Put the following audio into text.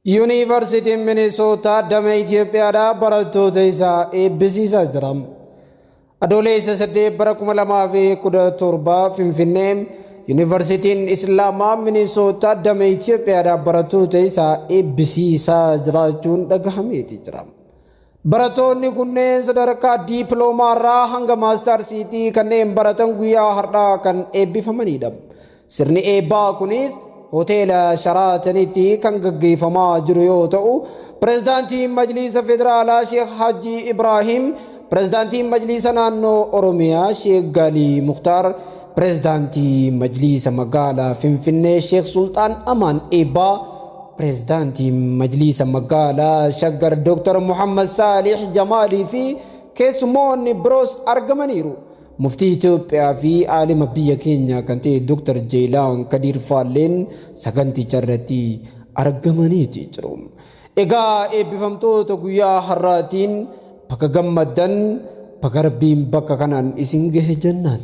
Yuunivarsiitiin Minisootaa damee Itoophiyaadhaa barattoota isaa eebbisiisaa jira. Adoolessa 8 bara 2017 Finfinnee Yuunivarsiitiin Islaamaa Minisootaa damee Itoophiyaadhaa barattoota isaa eebbisiisaa jiraachuun dhagahameeti jira. Barattoonni kunneen sadarkaa diipiloomaarraa hanga maastarsiitii kanneen baratan guyyaa har'aa kan eebbifamanidha. Sirni eebbaa kunis hoteela Sharaatanitti kan gaggeeffamaa jiru yoo ta'u, pirezidaantiin Majliisa Federaalaa Sheekh Hajji Ibraahim, pirezidaantiin Majliisa Naannoo Oromiyaa Sheekh Gaalii Muktaar, pirezidaantii Majliisa Magaalaa Finfinnee Sheekh Sulxaan Amaan Eebbaa, pirezidaantii Majliisa Magaalaa Shaggar Dr. Muhammad Saalih Jamaalii fi keessummoonni biroos argamaniiru. Muftii Itoophiyaa fi aalima biyya keenyaa kan ta'e Dr. Jeelaan Kadiir Faalleen saganticha irratti argamaniiti jiru. Egaa eebbifamtoota guyyaa har'aatiin bakka gammaddan bakka rabbiin bakka kanaan isin gahe jennaan.